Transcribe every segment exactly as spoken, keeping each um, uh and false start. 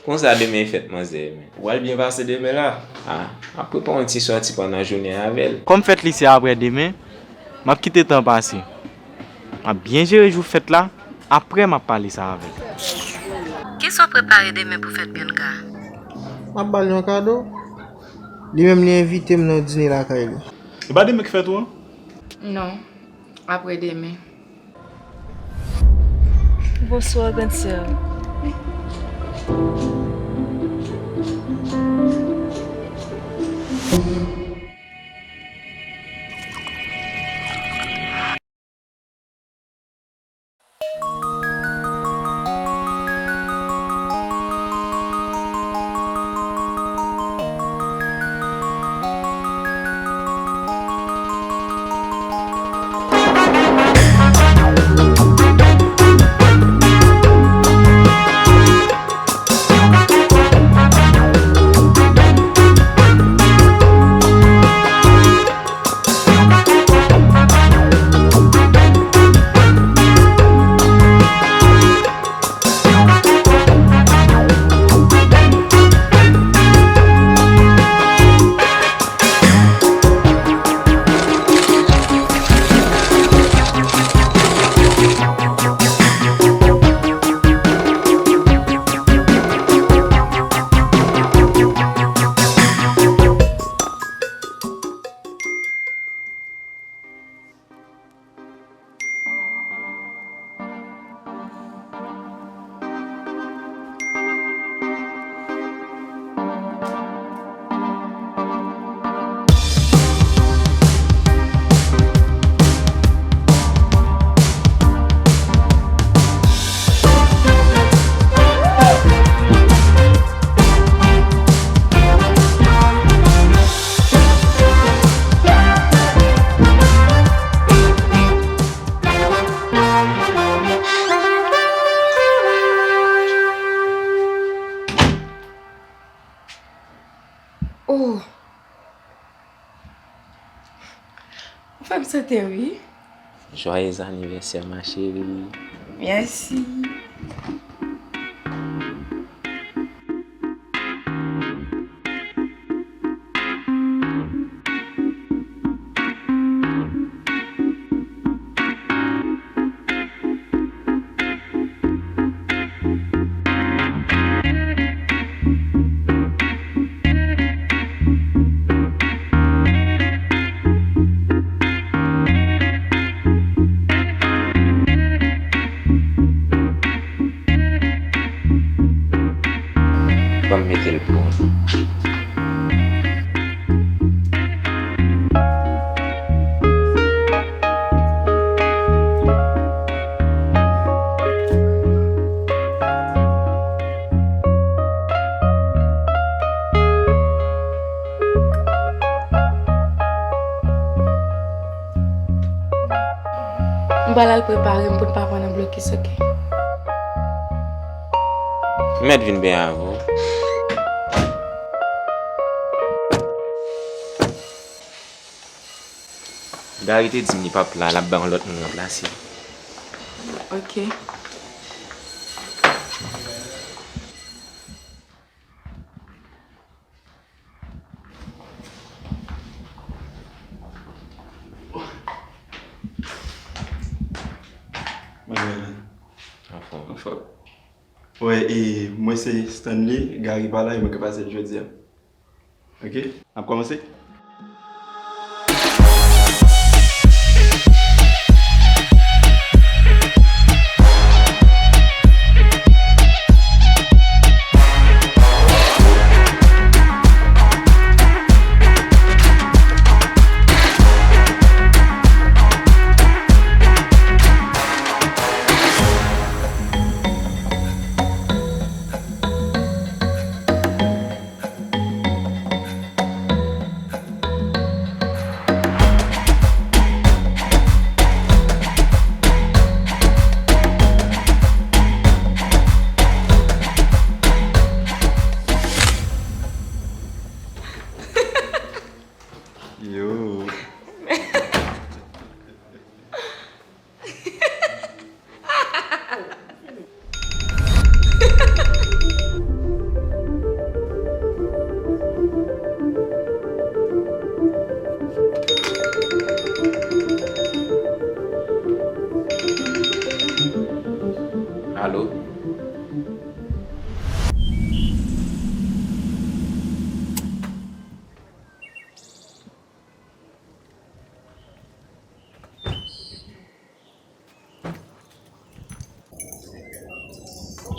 Konsa demen e fèt manzè, men. W al byen pase demen la. Ah, m ap prepare yon ti sòti pandan jounen avè l. Kòm fèt li se aprè demen, m ap kite tan pase. M ap byen jere jou fèt la, aprè m ap pale sa avè l. Kisa w prepare demen pou fèt Bianca? M ap ba l yon kado. Li menm li envite m nan yon dine lakay li. E pa demen k fèt ou an? Non, aprè demen. Bonswa, grann sè. Oh! Ou fè m sote wi. Joyeux anniversaire, ma chérie. Mèsi. Ban m mete l pou ou. M pral al prepare m pou n pa pran nan blokis, oke? M mèt vin benyen avè w. Gary te di m li p ap la, l ap bay yon lòt moun ranplase l. Oke. Mwen menm. Anfòm. Anfòm. Wè, e mwen se Stanley, Gary pa la, e mwen k ap pase l jodi a. Oke? N ap kòmanse?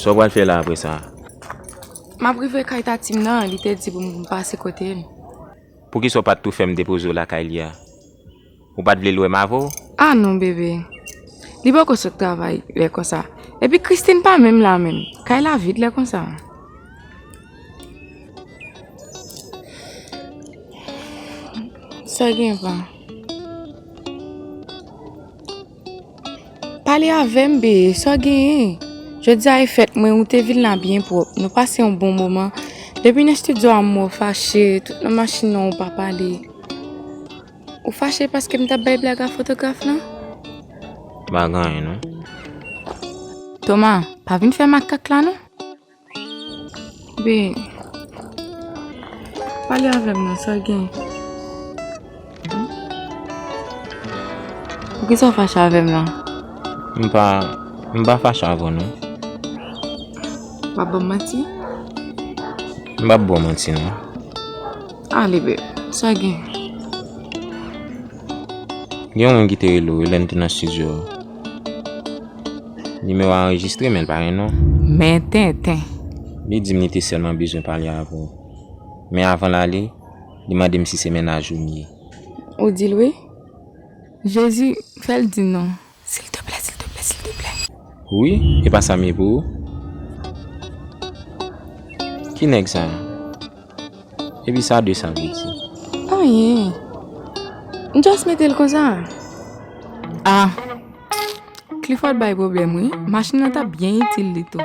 Sa w pral fè la apre sa? M ap rive kay tati m nan, li te di pou m pase kote l. Poukisa w pa t tou fè m depoze w lakay li a? Ou pa t vle l wè m avè w? Ah non, bebe. Li poko sot travay lè konsa. Epi Christine pa menm la menm. Kay la vid lè konsa. Sa gen pa? Pale avè m, bebe, sa w genyen? Jodi a e fèt mwen, ou te vin la byen pwòp. Nou pase yon bon moman. Depi nan estidyo a m wè w fache, tout nan machin nan ou pa pale. Ou fache paske m t ap bay blag a fotograf lan? M pa gen anyen non. Toma, pa vin fè makak la non. Bebe, pale avè m non, sa gen? Poukisa w fache avè m lan? M pa, m pa fache avè w non. W ap ban m manti? M p ap ba w manti non. Ale bebe, sa gen? Gen yon moun ki te rele w lè n te nan estidyo a. Nimewo a anrejistre men l pa gen non. Men tenten. Li di m li te sèlman bezwen pale avè w. Men avan l ale, li mande m si se mennaj ou m ye. Ou di l wi? Jezi, fè l di non. Silteplè, silteplè, silteplè. Wi, e pa sa m ye pou ou? Ki nèg sa? Epi sa de sa vle di? Anyen. M just mete l konsa. Ah. Clifford bay pwoblèm wi. Machin nan t ap byen itil li tou.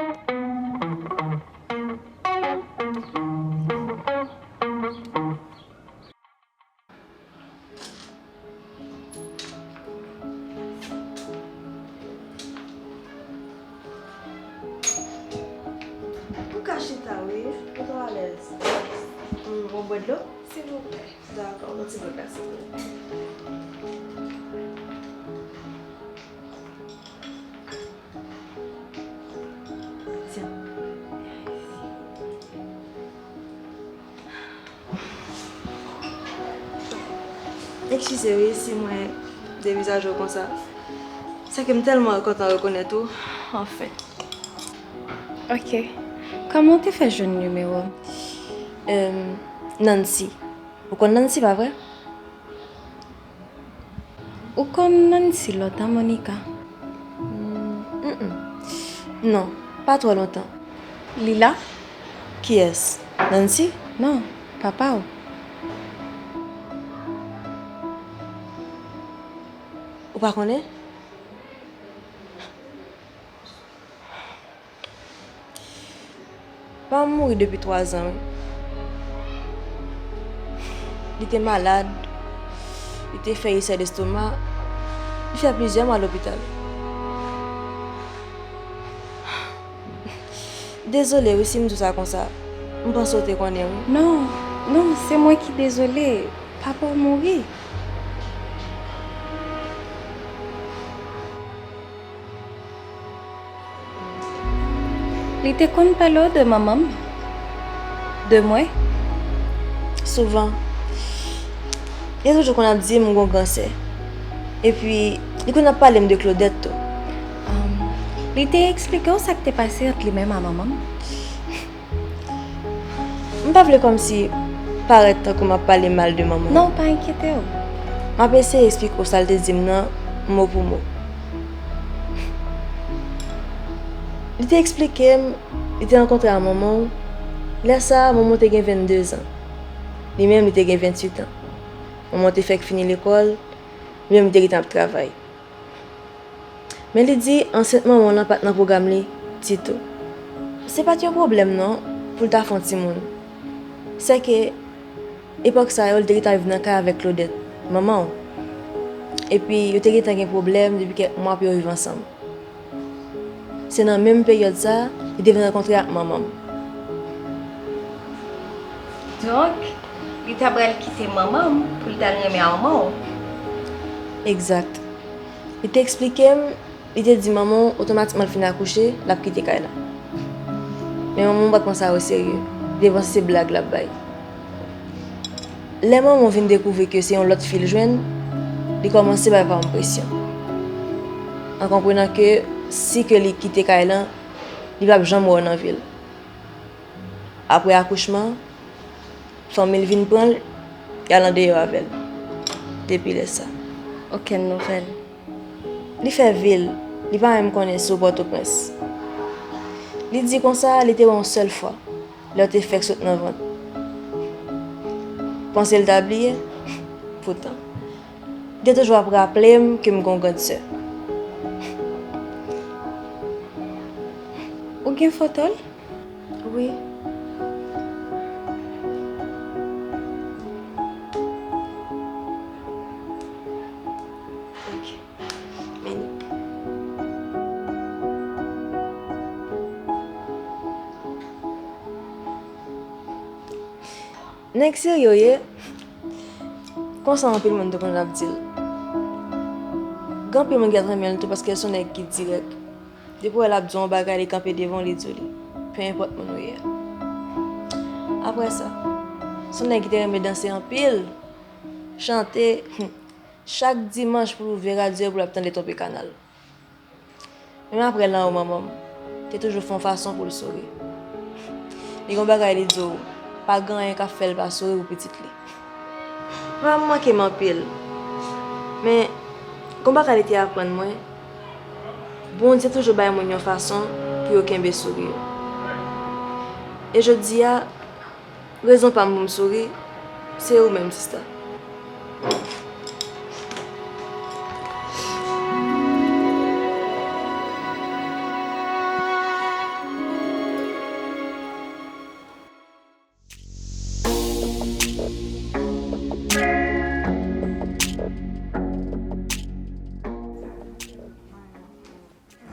Ou ka chita wi, ou twò alèz. Ou bwè dlo? Silvouplè. Dakò, yon ti gout la silvouplè. Tiens. Eskize wi si mwen devizaj ou konsa. Se ke m tèlman kontan rekonèt ou, anfen. Ok. Kòman w te fè jwenn nimewo m? Em, Nancy. Ou konn Nancy, pa vre? Ou konn Nancy lòt an, Monica? Mm, mm. Non, pa twò lontan. Li la? Kiyès? Nancy? Non, papa w. Ou pa konnen? Papa m mouri depi twa zan wi. Li te malad, li te fè ilsè destoma, li fè plizyè mwa lopital. Dezole wi si m di w sa konsa. M panse w te konnen wi. Non, non, se mwen ki dezole. Papa w mouri. Li te konn pale w de manman m? De mwen? Souvan. Li te toujou konn ap di m m gon gran sè. Epi, li konn ap pale m de Claudette tou. Li te eksplike w sa k te pase ant li menm a manman m? M pa vle kòmsi parèt tankou m ap pale mal de manman w. Non, pa enkyete w. M ap eseye eksplike w sa l te di m nan mo pou mo. Li te eksplike m li te rankontre a manman w. Lè sa a, manman w te gen venndezan. Li menm, li te gen venntuitan. Manman w te fèk fini lekòl, li menm li te gentan ap travay. Men li di ansent manman w lan pa t nan pwogram li ditou. Se pa t yon pwoblèm non pou l ta fè yon timoun. Sèke epòk sa yo, li te gentan viv nan kay avèk Claudette, manman w. Epi yo te gentan gen pwoblèm depi kèk mwa pou yo viv ansanm. Se nan menm peryòd sa a, li te vin rankontre ak manman m. Donk, li ta pral kite manman m pou l t al renmen a manman w? Egzat. Li te eksplike m, li te di manman w otomatikman l fin akouche, l ap kite kay la. Men manman w pa t pran sa oserye, li te panse se blag l ap bay. Lè manman w vin dekouvri ke se yon lòt fi l jwenn, li kòmanse bay papa m presyon. An konprenan ke si ke li kite kay lan, Li p ap janm wè w nan vi l. Apre akouchman an, fanmi l vin pran l, y al andeyò avè l. Depi lè sa. Okenn nouvèl. Li fè vi l, li pa menm konnen si w Pòtoprens. Li di konsa, li te wè w yon sèl fwa, lè w te fèk sot nan vant. Panse l ta bliye? Poutan. Li te toujou ap raple m ke m gen yon grann sè. Ou gen foto l? Wi. Ok. Men li. Nèg serye w ye. Konsa anpil moun te konn ap di l. Gen anpil moun ki t ap renmen l tou paske l se yon nèg ki dirèk. Depi w wè l ap di w yon bagay, li kanpe devan w, li di w li. Pe enpòt moun ou ye a. Apre sa, se yon nèg ki te renmen danse anpil, chante. Chak dimanch pou l ouvri radyo pou l ap tande Tropikana. Menm apre lanmò manman m, te toujou fè yon fason pou l souri. Li gen yon bagay li di w, pa gen anyen k ap fè l pa souri pou pitit li. Papa m manke m anpil, men gen yon bagay li te aprann mwen, Bondye toujou bay moun yon fason pou yo kenbe souri yo. E jodi a, rezon pa m pou m souri, se ou menm, sista.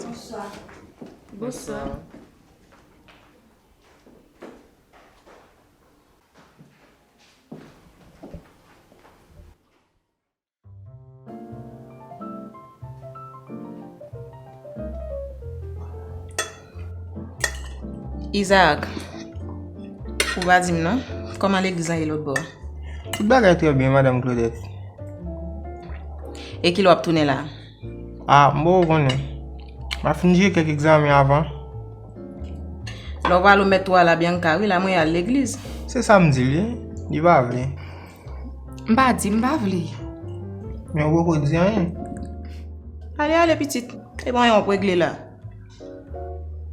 Bonswa. Bonswa. Isaac, ou pa di m non, kòman legliz lan ye lòt bò a? Tout bagay trè byen, madanm Claudette. E kilè w ap tounen la? A, m poko konnen. M ap fin jere kèk egzamen avan. Lè w prale ou mèt tou a la Bianca, wi, la mwen al legliz. Se sa m di l, wi. Li pa vle. M pa di m pa vle. Men ou poko di anyen. Ale, ale, pitit. E pa anyen w ap regle la.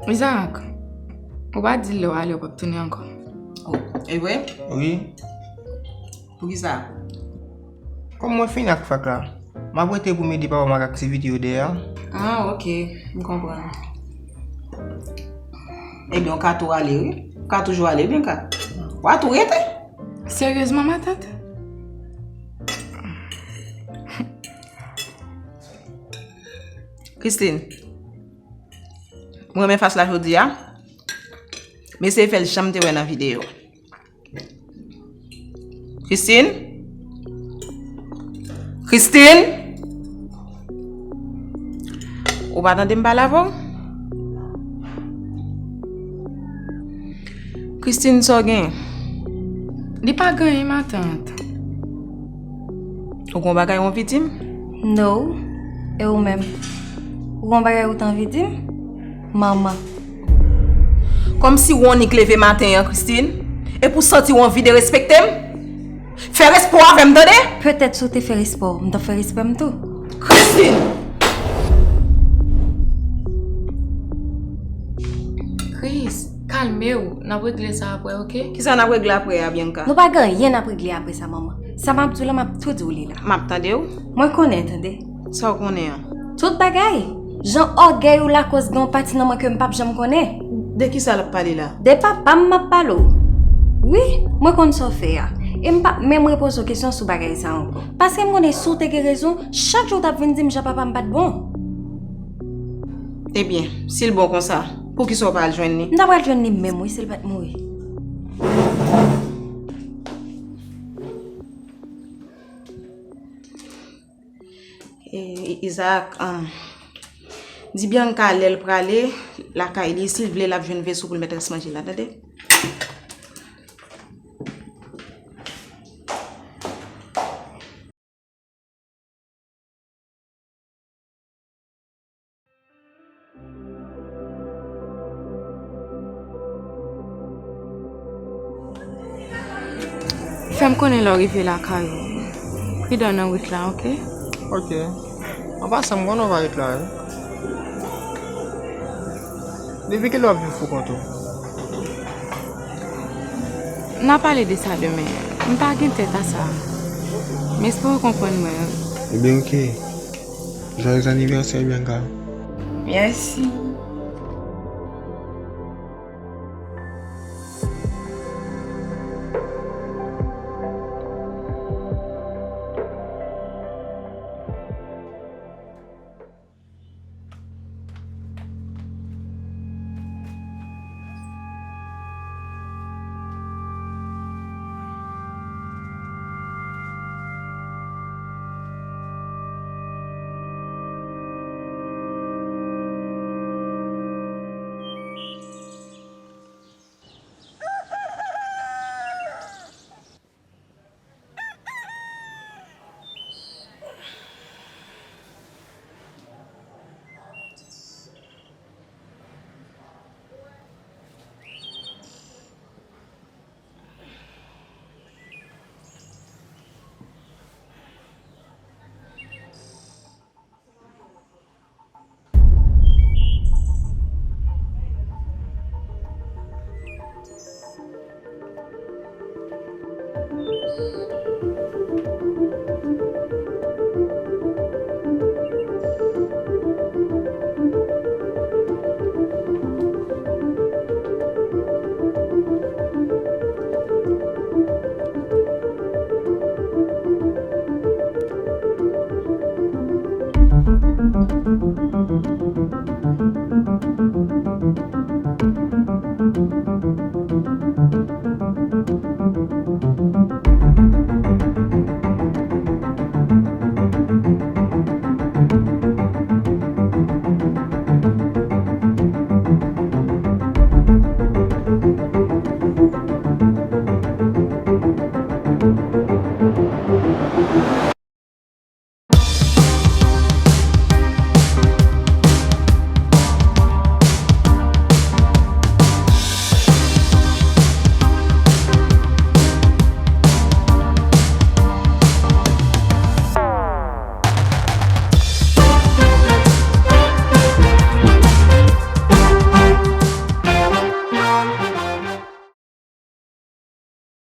Isaac, ou pa di l lè w ale, w p ap tounen ankò. Oh, e vre? Wi. Poukisa? Kòm mwen fini ak fak la, m ap rete pou m ede papa m ak aktivite yo dèyè a. Ah, ok. M konprann. Ebyen, w ka tou ale, wi. W ka toujou ale, Bianca. W a tou rete. Seryezman, matant? Christine, mwen renmen fas la jodi a. M eseye fè l jan m te wè nan videyo. Christine? Christine? Ou pa tande m pale avè w? Christine, sa w gen? Li pa gen anyen, matant. Ou gen yon bagay ou anvi di m? No. E ou menm? Ou gen yon bagay ou t anvi di m? Manman. Kòmsi w annik leve maten an, Christine, epi w santi w anvi derespekte m? Fè respè w avè m, tande? Petèt si w te fè respè w, m t ap fè respè m tou. Christine! Chris, kalme w, n ap regle sa apre, oke? Kisa n ap regle apre a, Bianca? Nou pa gen anyen n ap regle apre sa, manman. Sa m ap di w la, m ap tou di w li la. M ap tande w. Mwen konnen, tande. Sa w konnen an? Tout bagay. Jan ògèy ou lakòz gen yon pati nan mwen ke m p ap janm konnen. De kisa l ap pale la? De papa m m ap pale w. Wi, mwen konn sa w fè a. E m p ap menm repoze w kesyon sou bagay sa a ankò. Paske m konnen si w te gen rezon, chak jou w t ap vin di m jan papa m pa t bon. Ebyen, si l bon konsa, poukisa w pa al jwenn li? M ta pral jwenn li menm, wi, si l pa t mouri. E, Isaac, um, di Bianca lè l prale lakay li, si l vle, l ap jwenn veso pou l mèt rès manje la, tande? Fè m konnen lè w rive lakay ou. Pridan nan wout la, oke? Ok. An pasan, m konnen w va ret la, wi. Depi kilè w ap viv pou kont ou? N a pale de sa demen. M pa gen tèt a sa. M espere w konprann mwen. Ebyen, ok. Joyeux anniversaire, Bianca. Mèsi.